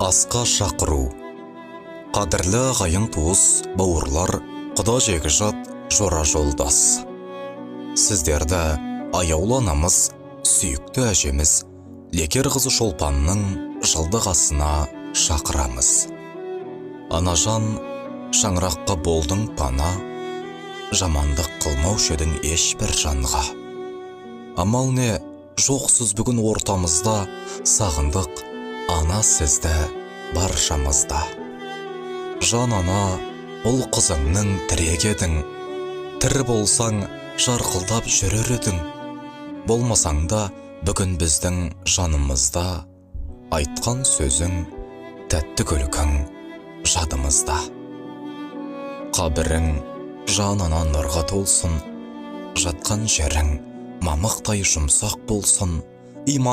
Асқа шақыру. Қадірлі ағайын, туыс, бауырлар, құда, жекжат, жора, жолдас, сіздерді аяулы анамыз, сүйікті әжеміз Лекер қызы Шолпанның жылдық асына шақырамыз. Анажан, шаңыраққа болдың пана, жамандық қылмаушы едің ешбір жанға. Амал не, жоқсыз бүгін ортамызда, сағындық, ана, сізді баршамызда. Жан ана, ұл қызыңның тірегі едің, тірі болсаң, жарқылдап жүрер едің. Болмасаң да, бүгін біздің жанымызда, айтқан сөзің, тәтті күлкің жадымызда. Қабірің, жан ана, нұрға толсын, жатқан жерің мамықтай жұмсақ болсын. Иман